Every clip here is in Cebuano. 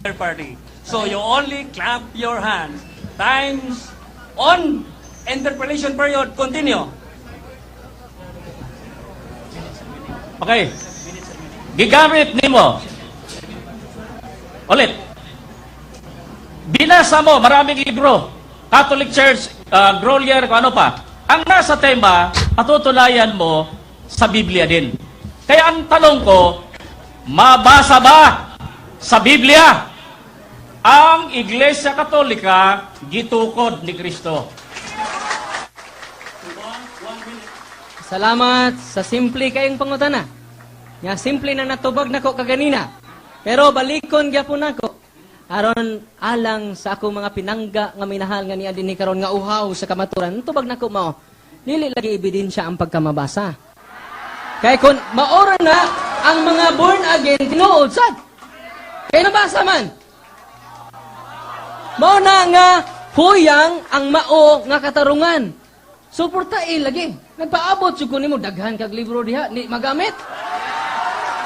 Party. So you only clap your hands. Times on interpellation period. Continue. Okay. Gigamit nimo. Ulit. Binasa mo maraming libro. Catholic Church, Grolier, kung ano pa. Ang nasa tema, patutunayan mo sa Biblia din. Kaya ang tanong ko, mabasa ba sa Biblia ang Iglesia Katolika gitukod ni Kristo? Salamat sa simple kayong pangutana. Nga simple na natubag nako kaganina. Pero balikon gyapon nako aron alang sa akong mga pinangga nga minahal nga niya dinhi karon nga uhaw sa kamaturan. Tubag nako mao. Dili lagi ebidensya ang pagkamabasa. Kay kung maora na ang mga born again, tinuod sad. Kay nabasa man. Mao na nga huyang ang mao nga katarungan. Suportae lagi. Nagpaabot jud ko nimo, daghan kag libro diha ni magamit.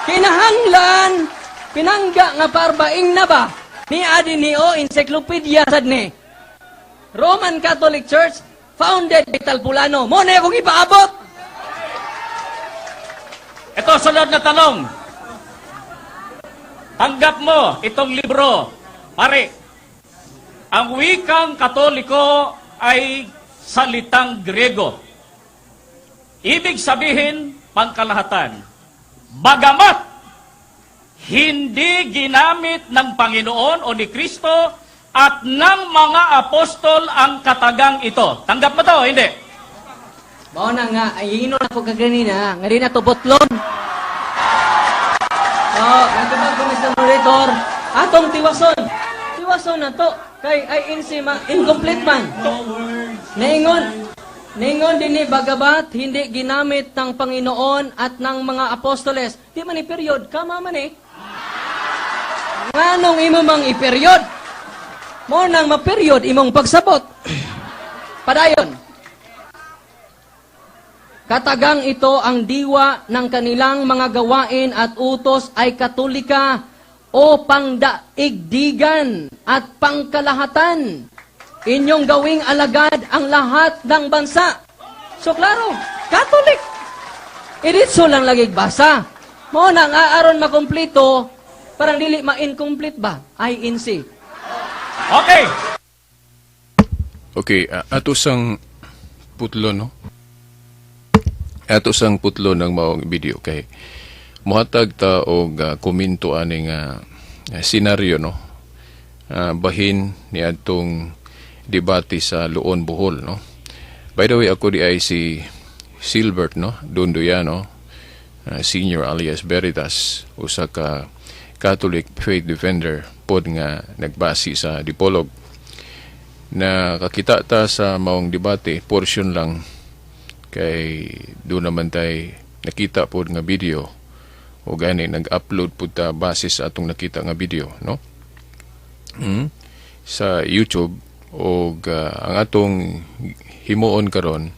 Kinahanglan, pinangga nga parbaing na ba? Ni adi ni o encyclopedia sad ni. Roman Catholic Church founded by Talpulano. Mo na akong ipaabot. Ito, sunod na tanong. Tanggap mo itong libro. Pare, ang wikang Katoliko ay salitang Grego. Ibig sabihin, pangkalahatan. Bagamat hindi ginamit ng Panginoon o ni Kristo at ng mga apostol ang katagang ito. Tanggap mo to? Hindi. Mao na nga ay ingnon ako kaganina nga di na to butlon. Oh, nagtubag ko, Mr. Moderator. Atong tiwason. Tiwason na to kay ay insi ma incomplete man. Naingon dinhi, bagamat hindi ginamit ng Panginoon at ng mga apostoles. Di man ni period, kama man eh. Nganong imo mang i-period? Mo nang ma-period imong pagsabot. Padayon. Katagang ito ang diwa ng kanilang mga gawain at utos ay Katolika o pangdaigdigan at pangkalahatan. Inyong gawing alagad ang lahat ng bansa. So klaro, Catholic. Iritso lang lagi basa. Mo nang aaron makumplito, parang dili ma-incomplete ba? INC. Okay. Okay, ato sang putlo, no? Ato sang putlo ng maong video kay mohatag ta og komento ani nga senaryo, no? Bahin ni adtong debate sa Loon, Bohol, no? By the way, ako di ay si Silbert, no? Dondoyano, senior alias Veritas, usa ka Catholic faith defender pod nga nagbasi sa Dipolog. Na kakita ta sa maong debate, portion lang kay do naman tay nakita pod nga video o gani nag-upload pod ta base sa atong nakita nga video, no, sa YouTube. Og ang atong himuon karon,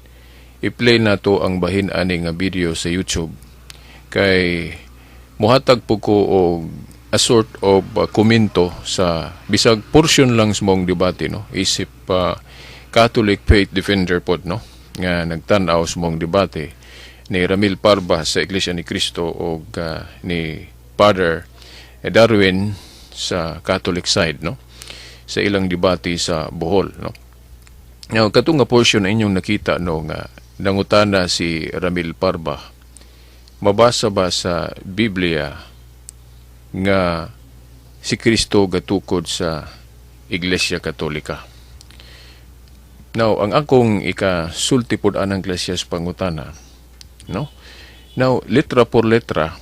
i-play nato ang bahin ani nga video sa YouTube kay muhatag po ko og a sort of komento sa bisag portion lang sa maong debate, no, isip Catholic faith defender pod, no, nga nagtan-aw sa maong debate ni Ramil Parba sa Iglesia ni Cristo og ni Father Darwin sa Catholic side, no, sa ilang debate sa Bohol, no. Now, katong nga portion na inyong nakita, no, nga nangutana si Ramil Parba, mabasa ba sa Biblia nga si Kristo gatukod sa Iglesia Katolika? Now, ang akong ikasulti pod anang klase sa pangutana, no? Now, letra por letra,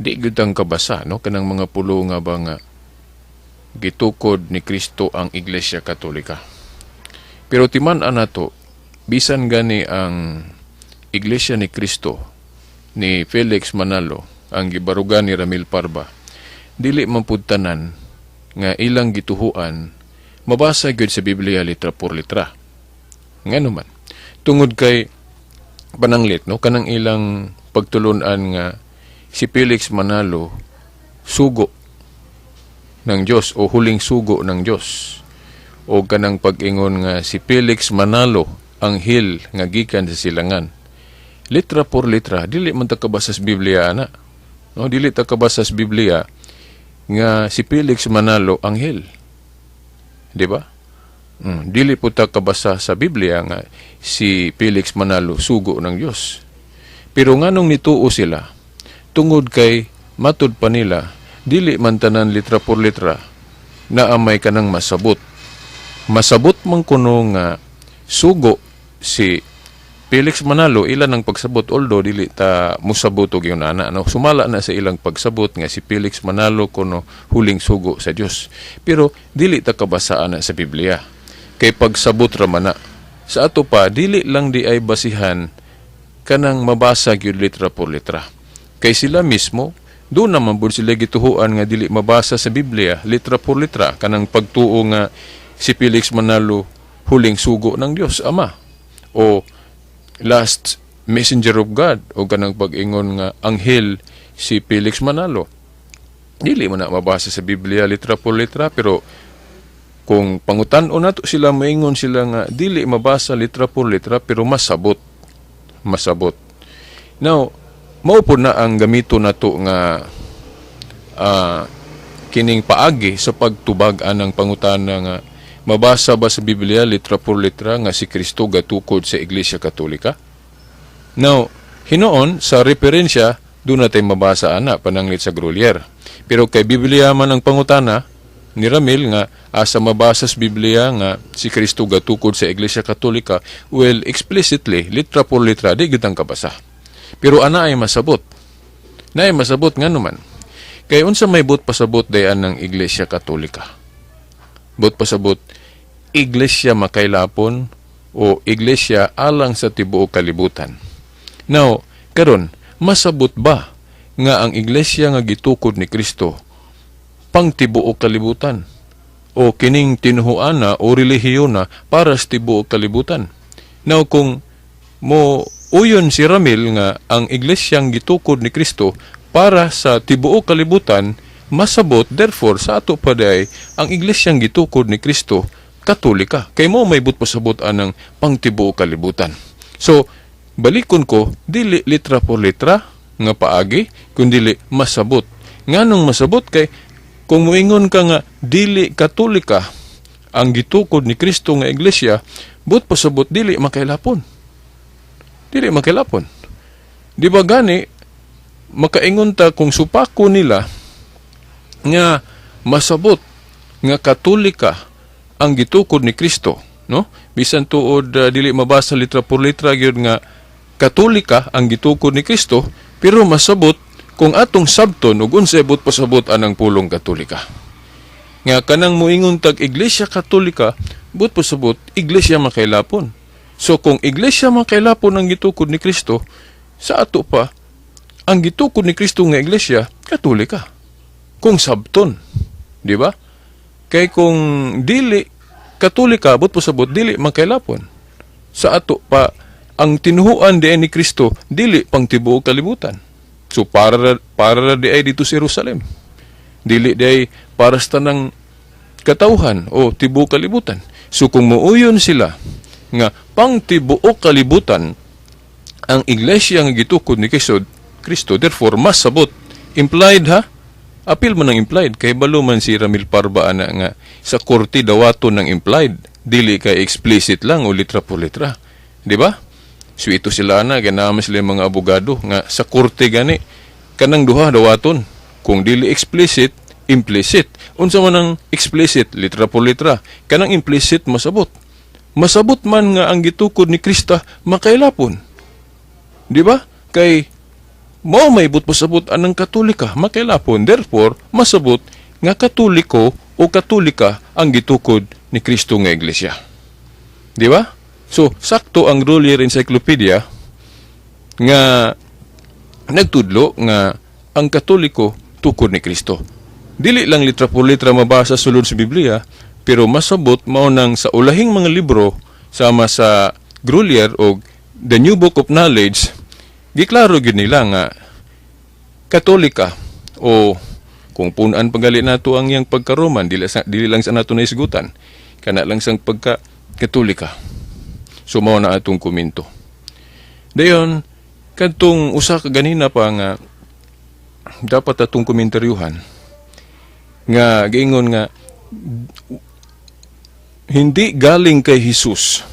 di gyud ang kabasa, no? Kanang mga pulo nga ba nga gitukod ni Kristo ang Iglesia Katolika. Pero timan-an nato, bisan gani ang Iglesia ni Kristo ni Felix Manalo ang gibarugan ni Ramil Parba, dili man pud tanan nga ilang gituhuan mabasa gyud sa Biblia litra por litra. Ngano man? Tungod kay pananglit, no, kanang ilang pagtulunan nga si Felix Manalo sugo ng Dios o huling sugo ng Dios, o kanang pag-ingon nga si Felix Manalo anghel nga gikan sa silangan. Litra por litra, dili man ta kabasa sa Biblia ana, no? Dili ta kabasa sa Biblia nga si Felix Manalo anghel, di ba? Dili po ta kabasa sa Biblia nga si Felix Manalo sugo ng Dios. Pero nganong nituo sila? Tungod kay matud pa nila, dili man tanan litra por litra na amay kanang masabot. Masabot man kuno nga sugo si Felix Manalo, ilan ang pagsabot, although dili ta musabot og ingon ana, no? Sumala na sa ilang pagsabot nga si Felix Manalo kuno huling sugo sa Dios, pero dili ta kabasa ana sa Biblia kay pagsabot ra man na. Sa ato pa, dili lang di ay basihan kanang mabasa gyud litra por litra kay sila mismo doon naman pud sila gituhuan nga dili mabasa sa Biblia litra por litra kanang pagtuo nga si Felix Manalo huling sugo ng Dios Ama o last messenger of God o kanang pag-ingon nga anghel si Felix Manalo. Dili mo na mabasa sa Biblia litra por litra, pero kung pangutan-on nato sila, maingon sila nga dili mabasa litra por litra pero masabot. Masabot. Now, mao po na ang gamito nato nga kining paagi sa pagtubag anang pangutana nga mabasa ba sa Biblia litra por litra nga si Kristo gatukod sa Iglesia Katolika? Now, hinuon sa referensya doon natin mabasa ana pananglit sa Grolier. Pero kay Biblia man ang pangutana ni Ramil nga asa mabasa sa Biblia nga si Kristo gatukod sa Iglesia Katolika, well, explicitly, litra por litra, di gyud ang kabasa. Pero ana ay masabot. Na ay masabot nga naman. Kay unsa may buot pasabot dayan ng Iglesia Katolika? Buot pasabot, Iglesia makailapon o Iglesia alang sa tibuok kalibutan. Now, karon, masabot ba nga ang iglesia nga gitukod ni Kristo pang tibuok kalibutan? O kining tinuhuana o relihiyona para sa tibuok kalibutan? Now, kung mo uyon si Ramil nga ang iglesyang gitukod ni Kristo para sa tibuok kalibutan, masabot therefore sa ato pa day ang iglesyang gitukod ni Kristo Katolika. Kay mo may buot pasabot anang pangtibuok kalibutan. So, balikon ko, dili litra por litra nga paagi, kundi masabot. Nganong masabot? Kay kung muingon ka nga dili Katolika ang gitukod ni Kristo nga iglesia, buot pasabot dili makailapon. Dili makailapon. Di ba gani makaingon ta kung supako nila nga masabot nga Katolika ang gitukod ni Kristo, no? Bisan tuod dili mabasa litra por litra gyud nga Katolika ang gitukod ni Kristo, pero masabot kung atong sabton ug unsay buot pasabot anang pulong Katolika. Nga kanang muingon tag Iglesia Katolika, buot pasabot iglesia makailapon. So kung iglesia makailapon ang gitukod ni Kristo, sa ato pa ang gitukod ni Kristo nga iglesia Katolika. Kung sabton, di ba? Kay kung dili Katolika, buot pasabot dili makailapon. Sa ato pa ang tinuhuan di ni Kristo dili pang tibuok kalibutan. So para di ay dito sa Jerusalem. Dili di ay para sa tanang katawhan o tibuok kalibutan. So kung muuyon sila nga pang tibuok kalibutan ang iglesia nga gitukod ni Kristo, therefore masabot implied ha, apil man ang implied kay balo man si Ramil Parba ana nga sa korte dawaton ng implied, dili kay explicit lang o litra por litra, di ba? So ito sila ana, ganama sila yung mga abogado nga sa korte gani kanang duha dawaton, kung dili explicit, implicit. Unsa man ang explicit? Litra por litra. Kanang implicit, masabot, masabot man nga ang gitukod ni Kristo makailapon, di ba? Kay mao may buot pasabot anang Katolika makailapon. Therefore, masabot nga Katoliko o Katolika ang gitukod ni Kristo nga iglesia. Di ba? So, sakto ang Grolier Encyclopedia nga nagtudlo nga ang Katoliko tukod ni Kristo. Dili lang litra por litra mabasa sulod sa Biblia, pero masabot mao nang sa ulahing mga libro sama sa Grolier o The New Book of Knowledge, giklaro gyud nila nga Katolika o Kung punan pagali nato ang iyang pagka-Roman, dili lang sa nato naisgutan. Kana lang sang pagka Katolika. So mao na atong komento. Dayon, kadtong usa ka ganina pa nga dapat atong komentaryuhan nga giingon nga hindi galing kay Jesus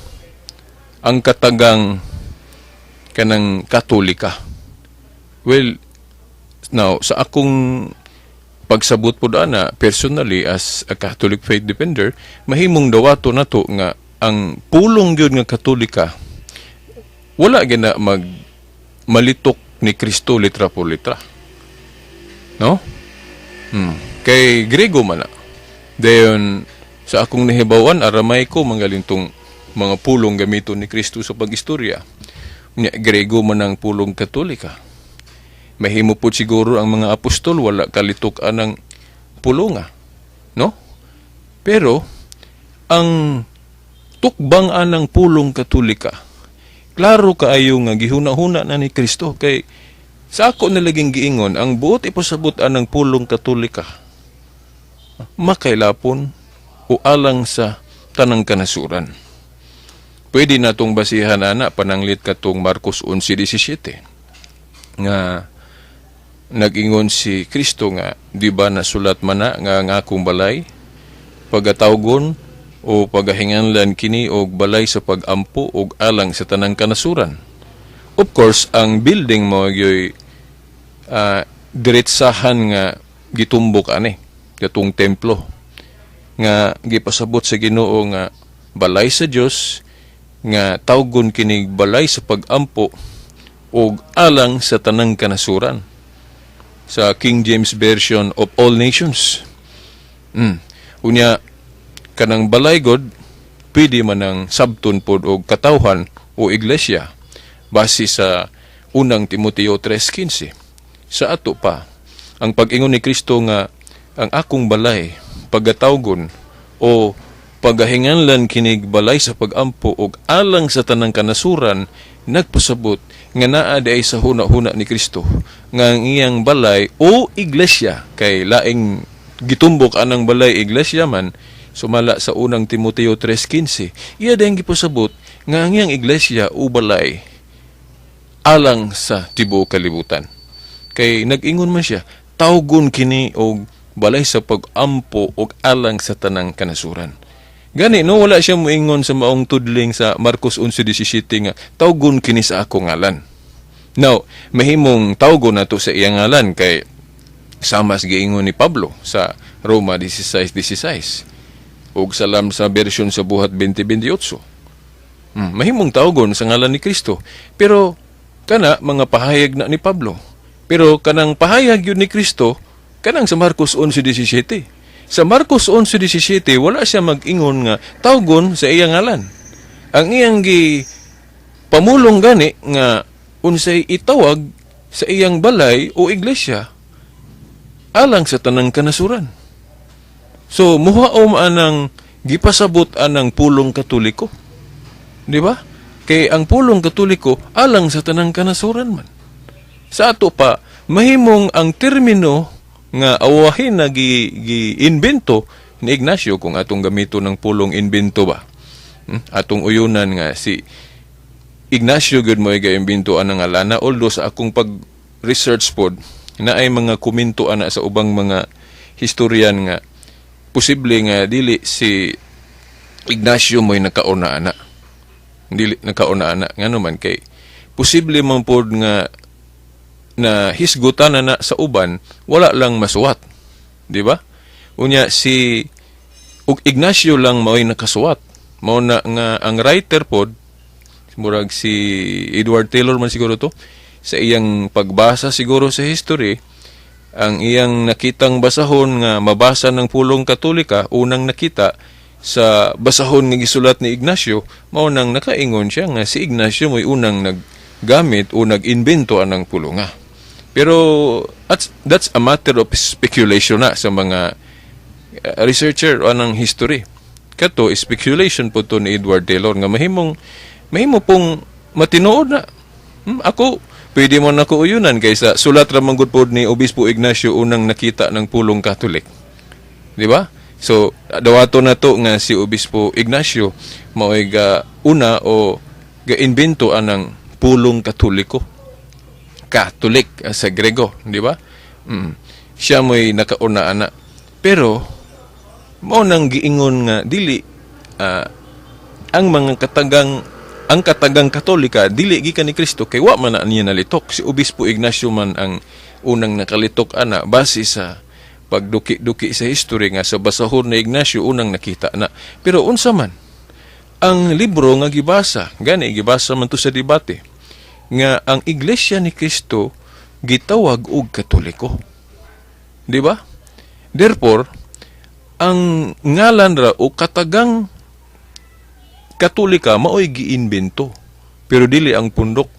ang katagang kanang Katolika. Well, now, sa akong pagsabot po ana, personally as a Catholic faith defender, mahimong dawato nato nga ang pulong gyud nga Katolika wala gina mag malitok ni Kristo litra por litra. No? Kay Grego man na. Dayon sa akong nahibawan, Aramaico manggaling tong mga pulong gamiton ni Kristo sa pag-istorya. Nya Grego man ang pulong Katolika. Mahimo po siguro ang mga apostol wala kalitok anang pulonga. No? Pero ang tukbang anang pulong Katolika, klaro kaayo nga gihuna-huna na ni Kristo, kay sa ako nalaging giingon, ang buot ipasabot anang pulong Katolika makailapon o alang sa tanang kanasuran. Pwede natong basihan ana pananglit katong Marcos 11:17 nga nag-ingon si Kristo nga, "Di ba nasulat man na nga ang akong balay pagatawgon o pagahinganlan kini og balay sa pagampo og alang sa tanang kanasuran?" Of course, ang building mo gyoy diretsahan nga gitumbok ani katong templo nga gipasabot sa Ginoo nga balay sa Dios nga tawgon kini balay sa pagampo og alang sa tanang kanasuran, sa King James Version, "of all nations." Unya kanang balay god pwede man ang sabton pod og katawhan o iglesia base sa Unang Timoteo 3:15. Sa ato pa, ang pag-ingon ni Kristo nga ang akong balay pagatawgon o pagahinganlan kinig balay sa pagampo og alang sa tanang kanasuran, nagpasabot nga naa diay sa huna-huna ni Kristo nga ang iyang balay o iglesia, kay laing gitumbok anang balay, iglesia man sumala sa Unang Timoteo 3:15. Iya dayang gipasabot nga ang iyang iglesia o balay alang sa tibuok kalibutan, kay nag-ingon man siya, tawgon kini og balay sa pag-ampo og alang sa tanang kanasuran. Gani no, wala siya moingon sa maong tudling sa Marcos 11:17 nga tawgon kini sa ako ngalan. Now, mahimong tawgon nato sa iyang ngalan kay sama sa giingon ni Pablo sa Roma 16:16 ug salam sa version sa Buhat 20:28. Mahimong tawgon sa ngalan ni Kristo. Pero kana mga pahayag na ni Pablo. Pero kanang pahayag yun ni Kristo, kanang sa Marcos 11:17. Sa Marcos 11:17, wala siya mag-ingon nga tawgon sa iyang ngalan. Ang iyang gi pamulong gani nga unsay itawag sa iyang balay o iglesia alang sa tanang kanasuran. So muhaom anang gipasabot anang pulong Katoliko. Di ba? Kay ang pulong Katoliko alang sa tanang kanasuran man. Sa ato pa, mahimong ang termino nga awahin na gi-invento ni Ignacio, kung atong gamito ng pulong invento ba. Atong uyunan nga si Ignacio gud mo ga-imbento anang alana, although sa akong pag-research pod na ay mga komento ana sa ubang mga historian nga posible nga dili si Ignacio mo'y nakauna ana. Dili nakauna ana, ngano man kay posible man pod nga na hisgutan na na sa uban, wala lang masuwat, di ba? Unya si ug Ignacio lang mao'y nakasuwat. Mao na nga ang writer pod, murag si Edward Taylor man siguro to, sa iyang pagbasa siguro sa history, ang iyang nakitang basahon nga mabasa ng pulong Katolika, unang nakita sa basahon nga gisulat ni Ignacio, mao nang nakaingon siya nga si Ignacio mo'y unang naggamit o nag-invento anang pulonga. Pero that's a matter of speculation na sa mga researcher o anang history. Kato speculation po to ni Edward Taylor nga mahimong mahimo pong matinuod na. Ako Pwede mo na ko uyunan kaysa sulat ra man gud pod ni Obispo Ignacio unang nakita ng pulong Catholic. Di ba? So, dawato na to nga si Obispo Ignacio mao'y ga una o ga-invento anang pulong Katoliko. Catholic sa Grego, di ba? Siya mo'y nakauna ana. Pero mao nang giingon nga dili ang mga katagang ang katagang Katolika dili gikan ni Kristo kay wa man na niya nalitok. Si Obispo Ignacio man ang unang nakalitok ana base sa pagduki-duki sa history nga sa basahon ni Ignacio unang nakita na. Pero unsa man ang libro nga gibasa, gani gibasa man to sa debate nga ang Iglesia ni Kristo gitawag og Katoliko. Di ba? Therefore, ang ngalan ra o katagang Katolika maoy giimbento pero dili ang pundok,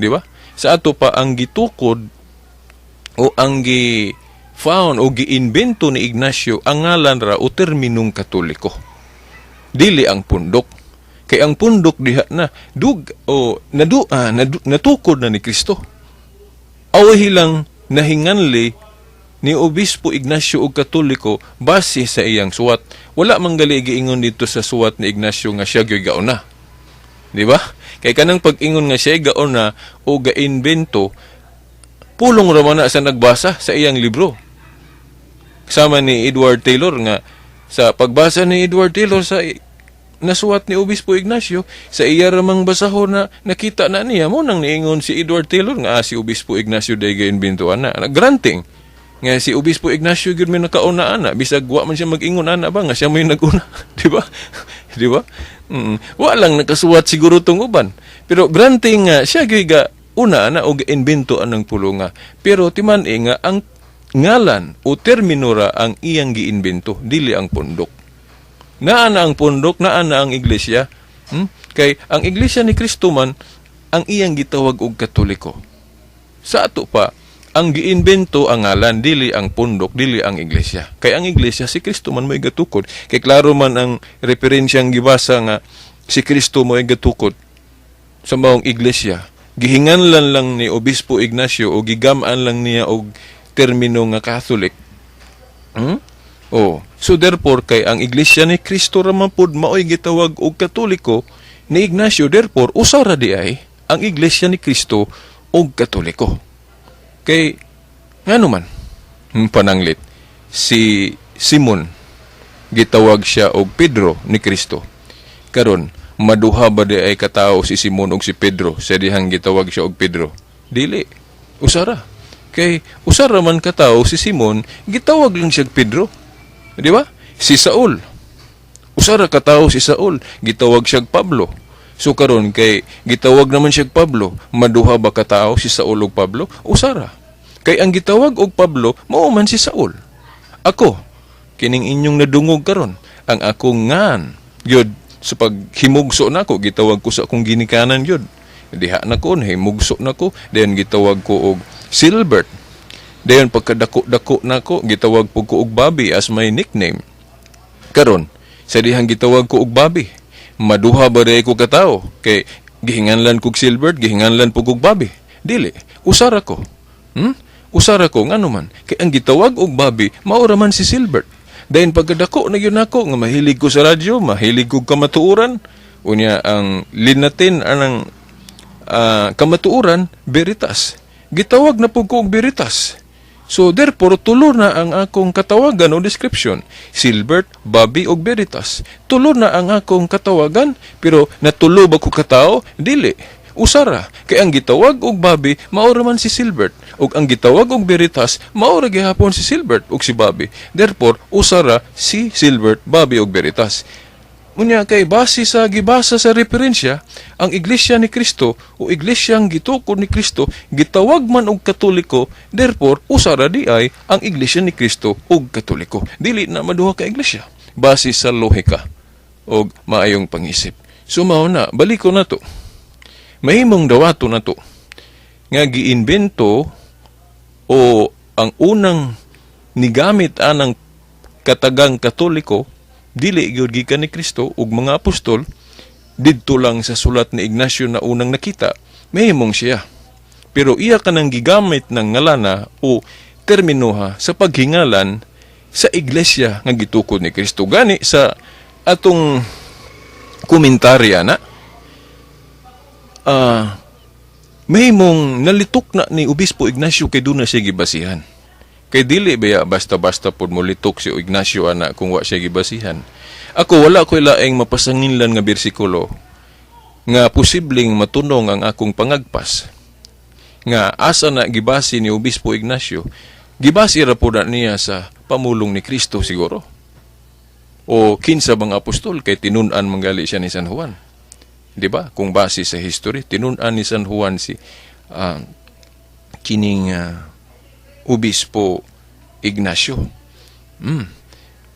di ba? Sa ato pa, ang gitukod o ang gi found o giimbento ni Ignacio ang ngalan ra o terminong Katoliko, dili ang pundok, kay ang pundok diha na dug o natukod na ni Kristo. Awahi lang nahinganli ni Obispo Ignacio og Katoliko base sa iyang suwat. Wala man gali giingon dito sa suwat ni Ignacio nga siya gyud gauna. Di ba? Kay kanang pag-ingon nga siya gauna o gainbento, pulong ra man na sa nagbasa sa iyang libro. Sama ni Edward Taylor nga sa pagbasa ni Edward Taylor sa nasuwat ni Obispo Ignacio, sa iya ramang basahon na nakita na niya mo nang niingon si Edward Taylor nga si Obispo Ignacio day gainbento ana. Granting nga si Obispo Ignacio gyud may nakauna ana, bisag wa man siya mag-ingon ana ba nga siya may naguna, di ba? Di ba? Wa lang nakasuwat siguro tong uban, pero granting nga siya gyud ga una ana og invento anang pulunga, pero timan-i nga ang ngalan o termino ra ang iyang giimbento, dili ang pundok. Naa na ang pundok, naa na ang iglesia. Kay ang Iglesia ni Kristo man ang iyang gitawag og Katoliko. Sa ato pa, ang giimbento ang ngalan, dili ang pundok, dili ang iglesia. Kay ang iglesia, si Kristo man mo'y gatukod. Kay klaro man ang referensyang gibasa nga si Kristo mo'y gatukod sa maong iglesia. Gihinganlan lang ni Obispo Ignacio o gigamaan lang niya og termino nga Catholic. Oh, so therefore kay ang Iglesia ni Kristo ra man pud maoy gitawag og Katoliko ni Ignacio, therefore usa ra di ay ang Iglesia ni Kristo og Katoliko. Kay ngano man pananglit si Simon gitawag siya og Pedro ni Kristo. Karon, maduha ba di ay katao si Simon og si Pedro sa dihang gitawag siya og Pedro? Dili. Usa ra. Kay usa ra man katao si Simon, gitawag lang siya og Pedro. Di ba? Si Saul. Usa ra katao si Saul, gitawag siya og Pablo. So karon kay gitawag naman siya og Pablo, maduha ba katao si Saul og Pablo? Usa ra. Kay ang gitawag og Pablo, mao man si Saul. Ako, kining inyong nadungog karon, ang akong ngan gyud sa paghimugso nako, gitawag ko sa akong ginikanan gyud. Diha na ko, nahimugso na ko, then gitawag ko og Silbert. Dayon pagkadako-dako nako, gitawag po ko og Bobby as my nickname. Karon, sa dihang gitawag ko og Bobby, maduha ba diay ko katao? Kay gihinganlan kog Silbert, gihinganlan po kog Bobby. Dili, usara ko. Usara ko ngano man? Kay ang gitawag og Bobby, mao ra man si Silbert. Dayon pagkadako na gyud nako nga mahilig ko sa radyo, mahilig kog kamatuoran, unya ang linatin anang kamatuoran, Veritas. Gitawag na pud ko og Veritas. So therefore tulo na ang akong katawagan o description. Silbert, Bobby og Veritas. Tulo na ang akong katawagan, pero natulo ba ko katao? Dili. Usara. Kay ang gitawag og Bobby, mao ra man si Silbert. Ug ang gitawag og Veritas, mao ra gihapon si Silbert ug si Bobby. Therefore, usara si Silbert, Bobby og Veritas. Unya kay base sa gibasa sa referensya, ang Iglesia ni Kristo o iglesyang gitukod ni Kristo gitawag man og Katoliko, therefore usa ra di ay ang Iglesia ni Kristo og Katoliko. Dili na maduha ka iglesia base sa lohika og maayong pangisip. So mao na, baliko na to. Mahimong dawato na to nga giimbento o ang unang nigamit anang katagang Katoliko dili gyud gikan ni Kristo ug mga apostol, didto lang sa sulat ni Ignacio na unang nakita, mahimong siya. Pero iya ka nang gigamit ng ngalana o terminoha sa paghingalan sa iglesia nga gitukod ni Kristo. Gani sa atong komentarya na mahimong nalitok na ni Obispo Ignacio kay duna siya gibasihan. Kay dili baya basta-basta pod mo litok si Ignacio ana kung wa siya gibasihan. Ako, wala ko laing mapasanginlan nga bersikulo nga posibleng matunong ang akong pangagpas nga asa na gibasi ni Obispo Ignacio. Gibasi ra po na niya sa pamulong ni Kristo siguro o kinsa bang apostol, kay tinun-an manggali siya ni San Juan, di ba? Kung base sa history, tinun-an ni San Juan si kining Obispo Ignacio.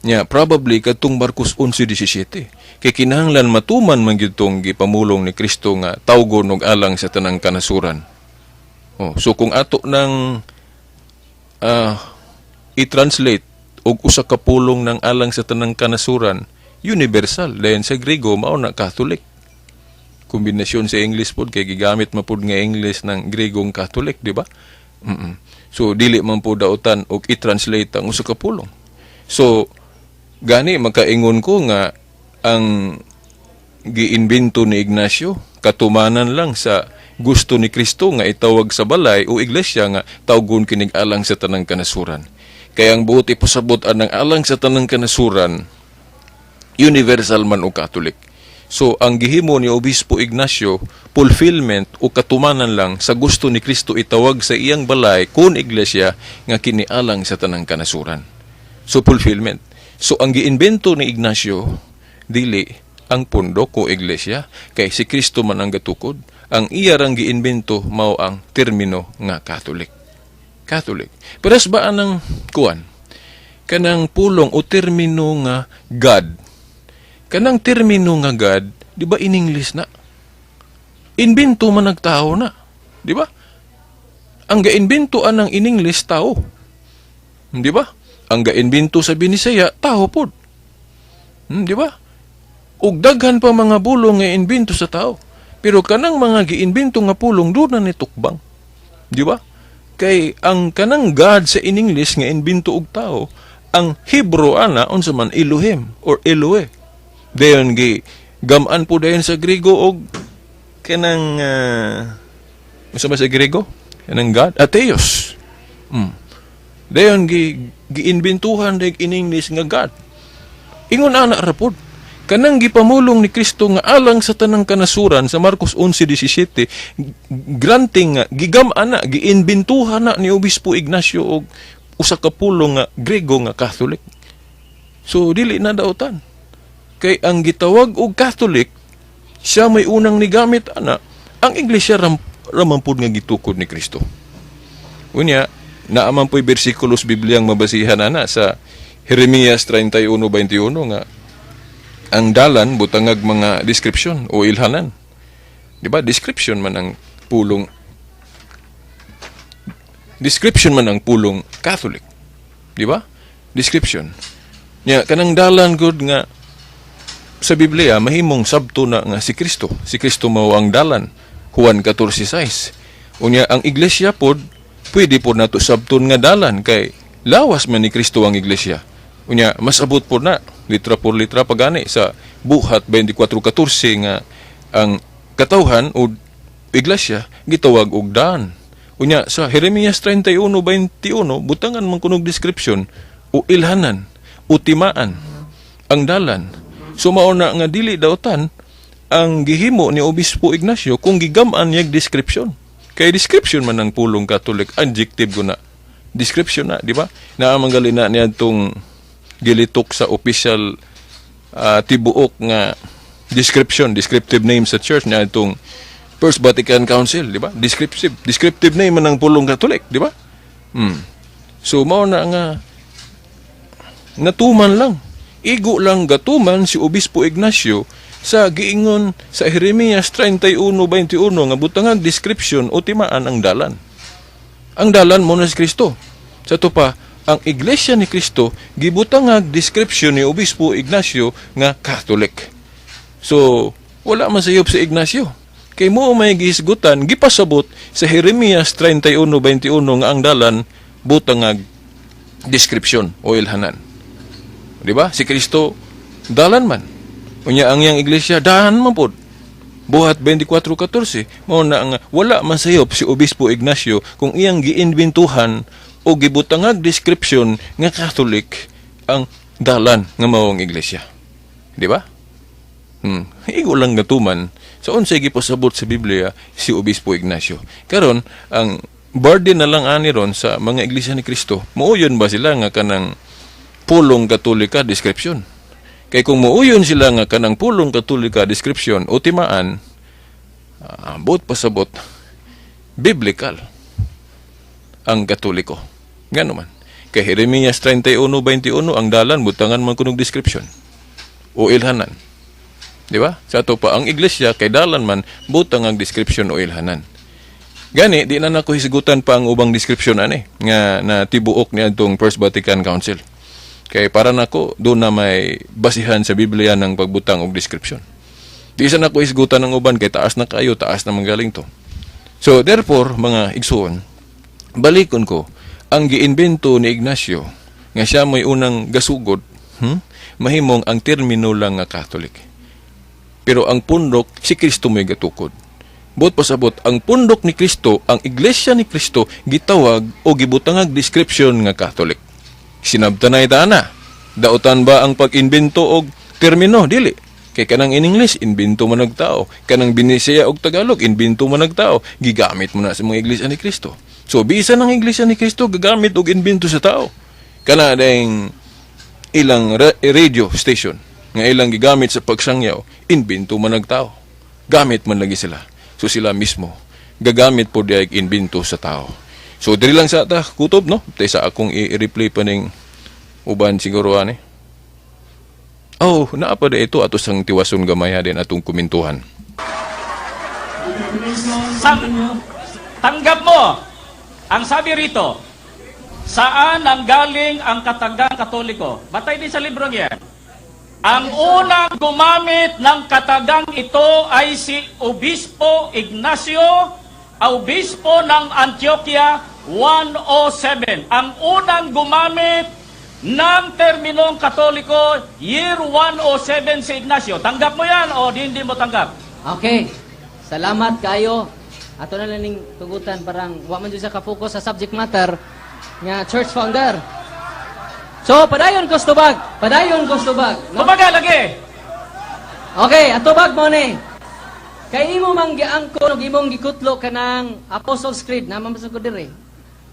Nya, probably katong Marcos 11:17. Kay kinahanglan matuman man gyud tong gipamulong ni Kristo nga tawgon og alang sa tanang kanasuran. Oh, so kung ato nang i-translate og usa ka pulong ng alang sa tanang kanasuran, universal. Dayon sa Grego mao na Catholic. Kombinasyon sa English pod, kay gigamit man pod nga English ng Gregong Catholic, di ba? So dili man po dautan og i-translate ang usa ka pulong. So gani makaingon ko nga ang giimbento ni Ignacio katumanan lang sa gusto ni Kristo nga itawag sa balay o iglesia nga tawgon kinig alang sa tanang kanasuran. Kaya ang buot ipasabot anang alang sa tanang kanasuran, universal man o Catholic. So ang gihimo ni Obispo Ignacio, fulfillment o katumanan lang sa gusto ni Kristo itawag sa iyang balay kun iglesia nga kinialang sa tanang kanasuran. So fulfillment. So ang giimbento ni Ignacio, dili ang pundok o iglesia, kay si Kristo man ang gatukod. Ang iya rang giimbento mao ang termino nga Catholic. Catholic. Pares ba anang kuan? Kanang pulong o termino nga God. Kanang termino nga God, di ba in English na? Invento man nagtao na. Di ba? Ang gainbento anang in English, tao. Di ba? Ang gainbento sa Binisaya, tao pod. Di ba? Ug daghan pa mga bulong nga imbento sa tao. Pero kanang mga giimbento nga pulong, doon na ni tukbang. Di ba? Kay ang kanang God sa in English nga imbento og tao, ang Hebrew ana unsa man? Elohim or Elohe. Dayon gi gamaan po dayon sa Griego og kanang unsa ba sa Griego? Kanang God, Atheos. Dayon gi giinbentuhan dayon in English nga God. Ingon ana ra pod. Kanang gipamulong ni Kristo nga alang sa tanang kanasuran sa Marcos 11:17, granting nga gigam-an na, giinbentuhan na ni Obispo Ignacio og usa ka pulong nga Grego nga Catholic. So dili na dautan. Kay ang gitawag og Catholic, siya may unang nigamit ana, ang iglesia raman pud nga gitukod ni Kristo. Unya, naaman po'y bersikulos Bibliang mabasihan ana sa Jeremias 31:21 nga ang dalan butangag mga description o ilhanan. Di ba? Description man ang pulong Catholic. Di ba? Description. Nya kanang dalan gud nga sa Biblia, mahimong sabto na nga si Kristo. Si Kristo mao ang dalan. Juan 14:6. Unya ang iglesia pod, pwede pod nato sabton nga dalan kay lawas man ni Kristo ang iglesia. Unya mas abot pod na litra por litra pagani sa Buhat 24:14 nga ang katawhan o iglesia gitawag og daan. Unya sa Jeremias 31:21, butangan man kunog description o ilhanan o timaan ang dalan. So mao na nga dili dautan ang gihimo ni Obispo Ignacio kung gigam-an niya description. Kay description man ang pulong Catholic, adjective ko na. Description na, di ba? Naa man gali na niya itong gilitok sa official tibuok nga description, descriptive name sa church niya itong First Vatican Council, di ba? Descriptive name man ang pulong Catholic, di ba? So mao na nga natuman lang. Igo lang gatuman si Obispo Ignacio sa giingon sa Jeremias 31:21 nga butangag description o timaan ang dalan. Ang dalan mo na si Kristo. Sa to pa, ang Iglesia ni Kristo gibutangag description ni Obispo Ignacio nga Catholic. So, wala man sayop si Ignacio. Kay mo may gihisgutan, gipasabot sa Jeremias 31:21 nga ang dalan butangag description o ilhanan. Di ba? Si Kristo dalan man. Unya ang iyang iglesia dalan man pod. Buhat 24:14, mao na nga wala masayop si Obispo Ignacio kung iyang giinbentuhan o gibutangag description nga Catholic ang dalan nga mao ang iglesia. Di ba? Igo lang gatuman sa unsay gipasabot sa Biblia si Obispo Ignacio. Karon ang burden na lang ani ron sa mga iglesia ni Kristo. Muuyon ba sila nga kanang pulong Katolika description? Kay kung muuyon sila nga kanang pulong Katolika description o timaan, ambot pasabot biblical ang Katoliko. Ngano man? Kay Jeremias 31:21, ang dalan butangan man kunog description o ilhanan. Di ba? Sa ato pa ang iglesia kay dalan man, butang ang description o ilhanan. Gani di na nako hisgutan pa ang ubang description ani nga na tibuok ni adtong First Vatican Council. Kay para nako do na may basihan sa Biblia ng pagbutang og description. Di sa nako hisgutan ang uban kay taas na kayo, taas na manggaling to. So therefore, mga igsuon, balikon ko ang giimbento ni Ignacio nga siya may unang gasugod, mahimong ang termino lang nga Catholic. Pero ang pundok, si Kristo may gatukod. Buot pasabot, ang pundok ni Kristo, ang iglesia ni Kristo, gitawag o gibutangag description nga Catholic. Sinabtanay ta na. Dautan ba ang pag-imbento og termino? Dili. Kay kanang in English, imbento man nagtao. Kanang Binisaya og Tagalog, imbento man nagtao. Gigamit mo na sa mga iglesia ni Kristo. So, bisan ang iglesia ni Kristo, gagamit og imbento sa tao. Kana ding ilang radio station nga ilang gigamit sa pagsangyaw, imbento man nagtao. Gamit man lagi sila. So sila mismo gagamit po diay imbento sa tao. So diri lang sa ta kutob, no? Tay sa akong i-replay pa ning uban siguro ani. Oh, naa pa ito ato sang tiwason gamaya din atong kumintuhan. Tanggap mo, ang sabi rito, saan ang galing ang katagang Katoliko? Batay din sa librong yan. Ang unang gumamit ng katagang ito ay si Obispo Ignacio, Obispo ng Antioquia, 107. Ang unang gumamit ng terminong Katoliko, year 107, si Ignacio. Tanggap mo yan o di hindi mo tanggap? Okay. Salamat kayo. Ato na lang ning tugutan, parang wa man jud sa ka-focus sa subject matter nga church founder. So, padayon ko tubag. Padayon ko tubag. No? Kumbaga lagi. Okay, atubag mo ni. Kay imo mang giangkon og imong gikutlo kanang Apostles' Creed na man ko diri.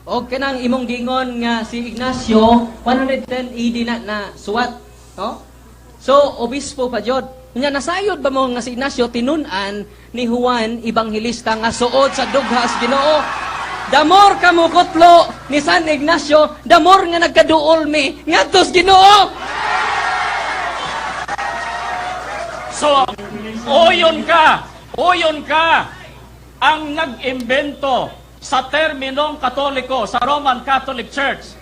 Og kanang imong gingon nga si Ignacio 110 AD na na suwat, no? So, obispo pa jud. Nya nasayod ba mo nga si Ignacio tinun-an ni Juan Evangelista nga suod sa dughas Ginoo? The more ka mo kutlo ni San Ignacio, the more nga nagkaduol mi ngadto sa Ginoo. So, uyon ka, uyon ka ang nag-imbento sa terminong Katoliko sa Roman Catholic Church.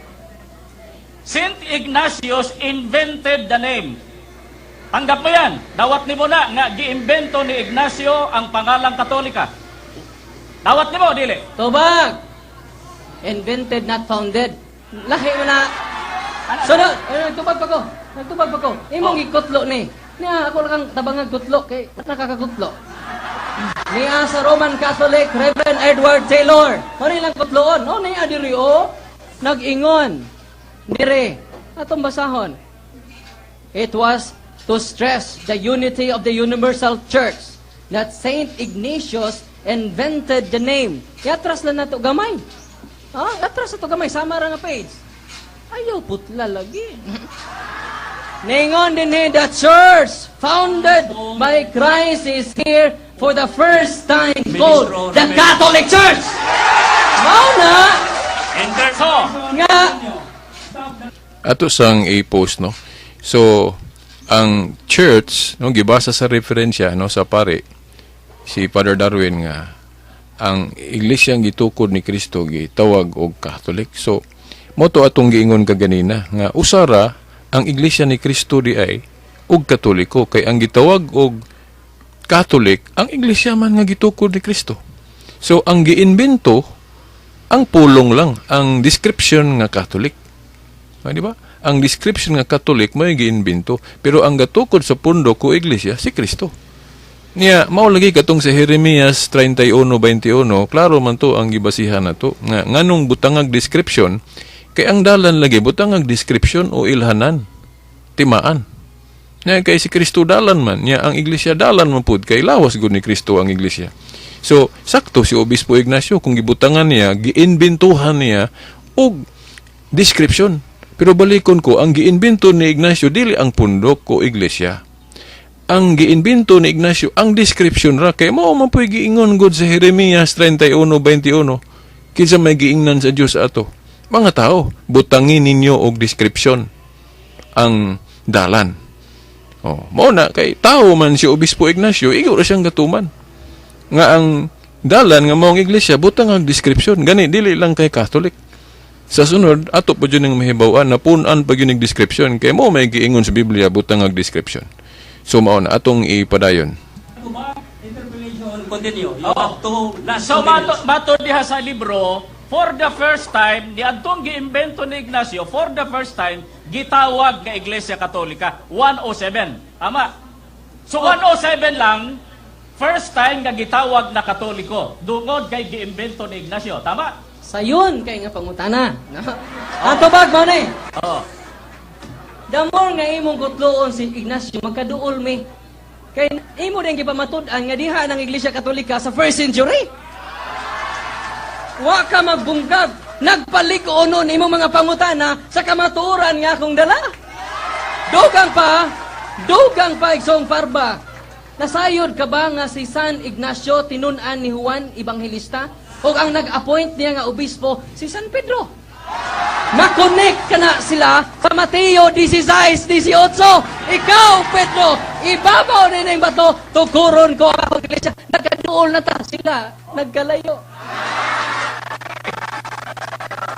Saint Ignatius invented the name. Tanggap mo yan. Dawat nimo na nga giimbento ni Ignacio ang pangalang Katolika. Dawat nimo, dili? Tubag! Invented, not founded. Lahi mo na. So, no, eh, nagtubag pa ko. Nagtubag pa ko. Imong gikutlo ni. Niya, ako lang kang tabangag kutlo. Kay, nakakakutlo. Niya sa Roman Catholic, Reverend Edward Taylor. Mao lang kutloon. Oh, niya diri oh. Nag-ingon. Dire. Atong basahon. It was to stress the unity of the universal church that Saint Ignatius invented the name. Iatras lang nato gamay. Ah, atras na to gamay. Sama ra nga page. Ayaw putla lagi. Ningon din ni, the church founded by Christ is here for the first time called the Catholic Church. Mao na So, nga Ato sang i-post, no. So ang church, no, gibasa sa referensya, no, sa pare si Father Darwin nga ang iglesia gitukod ni Kristo gitawag og Catholic. So mo to atong giingon kaganina nga usara ang iglesia ni Kristo di ay og Katoliko kay ang gitawag og Catholic, ang iglesia man nga gitukod ni Kristo. So ang giimbento ang pulong lang, ang description nga Catholic. Ah, di ba? Ang description nga Catholic may giimbento, pero ang gatukod sa pundo ko iglesia si Kristo. Niya, mao lagi katong sa Jeremias 31:21, klaro man to ang gibasihan na to. Nga, nganong butangag description, kay ang dalan lagi butangag description o ilhanan, timaan. Nya kay si Kristo dalan man, niya ang iglesia dalan man pud kay lawas gud ni Kristo ang iglesia. So, sakto si Obispo Ignacio kung gibutangan niya, giinbentuhan niya og description. Pero balikon ko, ang giinbento ni Ignacio dili ang pundok ko iglesia. Ang giinbento ni Ignacio ang description ra kay mao man po'y giingon gud sa Jeremias 31:21. Kinsa may giingnan sa Dios ato? Mga tao, butangin ninyo og description ang dalan. Oh, mao na kay tao man si Obispo Ignacio, igo ra siyang gatuman. Nga ang dalan nga maong iglesia butang ang description gani dili lang kay Catholic. Sa sunod ato pa jud ning mahibaw-an na pun-an pa gyud ning description kay mo may giingon sa Biblia butang ang description. So mao na atong ipadayon. Interpellation continue. You have to last So 2 minutes. Mato diha sa libro, for the first time, ni adtong giimbento ni Ignacio, for the first time, gitawag nga Iglesia Katolika, 107. Tama? So 107 lang, first time nga gitawag na Katoliko, dungod kay giimbento ni Ignacio. Tama? Sayon kay nga pangutana. No? Ang tubag mo na eh. Oo. The more nga imong kutloon si Ignacio, magkaduol mi. Kay imo din gipamatud-an nga diha ng Iglesia Katolika sa first century. Wa ka magbungkag. Nagpalig-on imong mga pangutana sa kamatuoran nga akong dala. Dugang pa, Igsoong Parba. Nasayod ka ba nga si San Ignacio tinun-an ni Juan Evangelista? O ang nag-appoint niya nga obispo si San Pedro? Ma-connect ka na sila sa Mateo 16:18. Ikaw, Pedro, ibabaw ni ning bato, tukuron ko ang akong iglesia. Nagkaduol na ta sila, nagkalayo.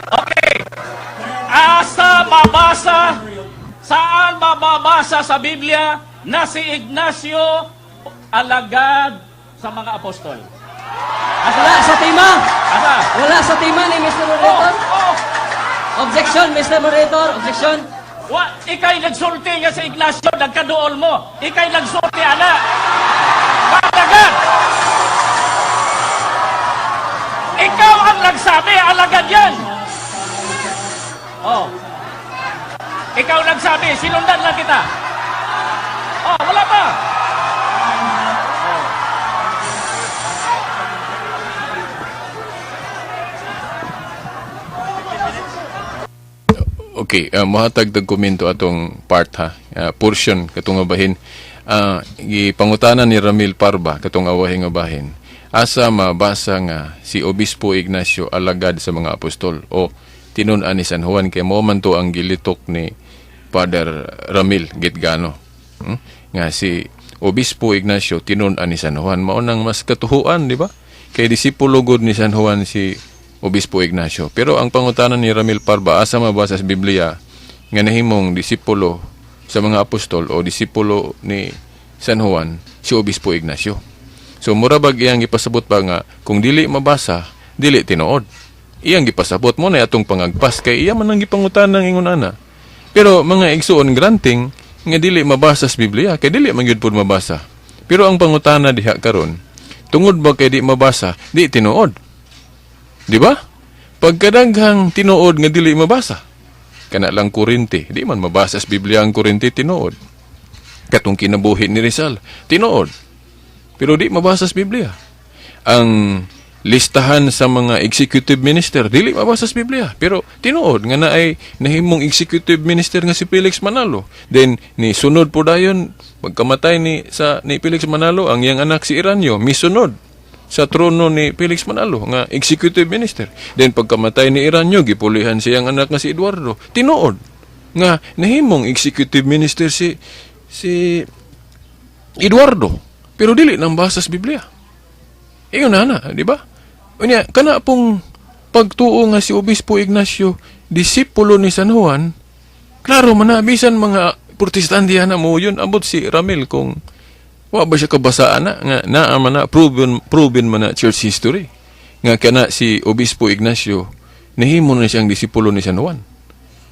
Okay. Asa mabasa, saan mababasa sa Biblia na si Ignacio alagad sa mga apostol? Asa? Wala sa tema. Asa? Wala sa tema ni Mr. Oh, Moderator. oh. Objection, Mr. Moderator. Objection. Wa, ikay nagsulti nga si Ignacio, nagkaduol mo. Ikay nagsulti, ana. Alagad! Ikaw ang nagsabi, alagad yan. Oh. Ikaw nagsabi, sinundan lang kita. Oh, wala pa. Oh. Okay, mohatag tag komento atong part ha. Portion katong nga bahin. Gipangutana ni Ramil Parba katong awahi nga bahin. Asa mabasa nga si Obispo Ignacio alagad sa mga apostol o tinun-an ni San Juan kay mo man to ang gilitok ni Father Ramil Gitgano. Nga si Obispo Ignacio tinun-an ni San Juan mao nang mas katuhuan, di ba? Kay disipulo gud ni San Juan si Obispo Ignacio. Pero ang pangutana ni Ramil Parba, asa mabasa sa Biblia nga nahimong disipulo sa mga apostol o disipulo ni San Juan si Obispo Ignacio? So mura bag iyang gipasabot pa nga kung dili mabasa, dili tinuod. Iyang gipasabot mo na atong pangagpas kay iya man ang gipangutan ng ingon ana. Pero mga igsuon, granting nga dili mabasa sa Biblia kay dili man gyud pud mabasa. Pero ang pangutana diha karon, tungod ba kay di mabasa, di tinuod? Di ba? Pagkadaghang tinuod nga dili mabasa. Kana lang kurinte, di man mabasa sa Biblia ang kurinte, tinuod. Katong kinabuhi ni Rizal, tinuod. Pero di mabasa sa Biblia. Ang listahan sa mga executive minister, dili mabasa sa Biblia. Pero tinuod nga naay nahimong executive minister nga si Felix Manalo. Then ni sunod po dayon pagkamatay ni Felix Manalo, ang iyang anak si Iranyo misunod sa trono ni Felix Manalo nga executive minister. Then pagkamatay ni Iranyo, gipulihan siyang anak nga si Eduardo. Tinuod nga nahimong executive minister si Eduardo. Pero dili nang basa sa Biblia. Ingon na na, di ba? Unya, kana pong pagtuo nga si Obispo Ignacio, disipulo ni San Juan, klaro man na, bisan mga Protestante na mo yun, abot si Ramil kung Wa ba siya kabasa ana nga naa man na proven, proven man na church history nga kana si Obispo Ignacio nahimo na siyang disipulo ni San Juan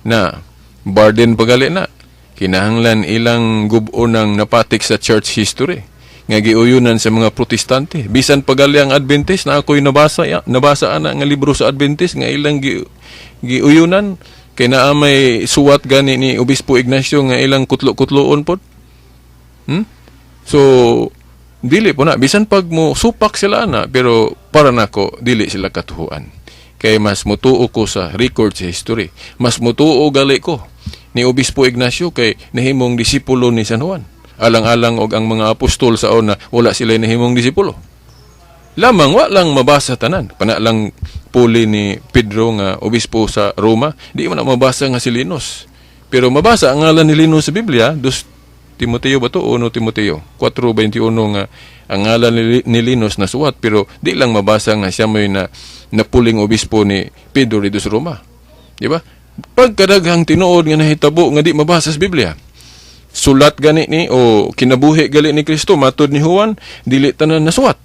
na burden pagali na kinahanglan ilang gubo ng napatik sa church history nga giuyunan sa mga Protestante. Bisan pagali ang Adventist na ako'y nabasa ya, nabasa ana nga libro sa Adventist nga ilang giuyunan kay naa may suwat gani ni Obispo Ignacio nga ilang kutlo-kutloon pod. So dili po na, bisan pag mo supak sila na, pero para nako dili sila katuhuan kay mas mutuo ko sa record sa history. Mas mutuo gali ko ni Obispo Ignacio kay nahimong disipulo ni San Juan, alang-alang og ang mga apostol sa una wala sila nahimong disipulo. Lamang wa lang mabasa tanan. Pana lang puli ni Pedro nga obispo sa Roma, di man na mabasa nga si Linus, pero mabasa ang ngalan ni Linus sa Biblia, 2 Timoteo ba to o 1 Timoteo 4:21 nga ang ngalan ni Linus na suwat, pero di lang mabasa nga siya may na napuling obispo ni Pedro dito sa Roma. Di ba? Pagkadaghang tinuod nga nahitabo nga di mabasa sa Biblia. Sulat gani ni o kinabuhi gali ni Kristo matod ni Juan, dili tanan nasuwat.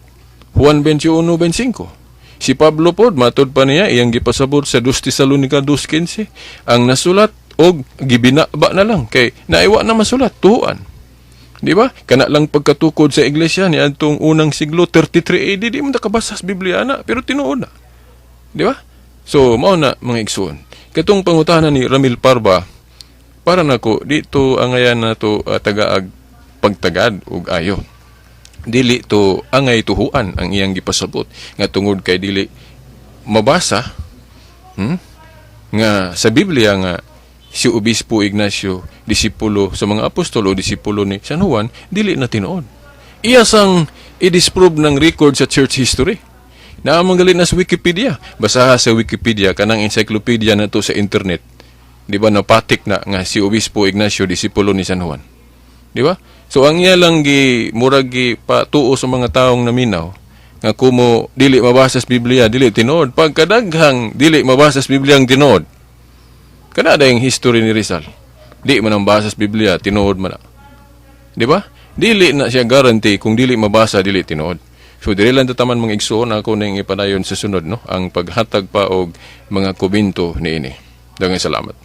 Juan 21:25. Si Pablo pod, matod pa niya, iyang gipasabot sa 2 Tesalonica 2:15, ang nasulat og gibinaba na lang kay naiwa na masulat tuan. Di ba? Kana lang pagkatukod sa iglesia ni adtong unang siglo, 33 AD, di man ta kabasa sa Biblia na, pero tinuod na. Di ba? So mao na, mga igsoon. Katong pangutana ni Ramil Parba, para nako dito angayan na to tagaag pagtagad ug ayo. Dili to angay tuhuan ang iyang gipasabot nga tungod kay dili mabasa nga sa Biblia nga si Obispo Ignacio disipulo sa mga apostol o disipulo ni San Juan, dili na tinuod. Iya sang i-disprove ng record sa church history. Naa man gali na sa Wikipedia. Basaha sa Wikipedia, kanang encyclopedia na to sa internet. Di ba napatik na nga si Obispo Ignacio disipulo ni San Juan? Di ba? So ang iya lang gi murag gi patuo sa mga taong naminaw nga kumo dili mabasa sa Biblia, dili tinuod. Pagkadaghang dili mabasa sa Biblia ang tinuod. Kana yung history ni Rizal. Di man ang basa sa Biblia, tinuod man na. Di ba? Dili na siya guarantee kung dili mabasa, dili tinuod. So dili lang tataman, mga igsoon, ako ning ipadayon sa sunod, no, ang paghatag pa og mga komento niini. Daghang salamat.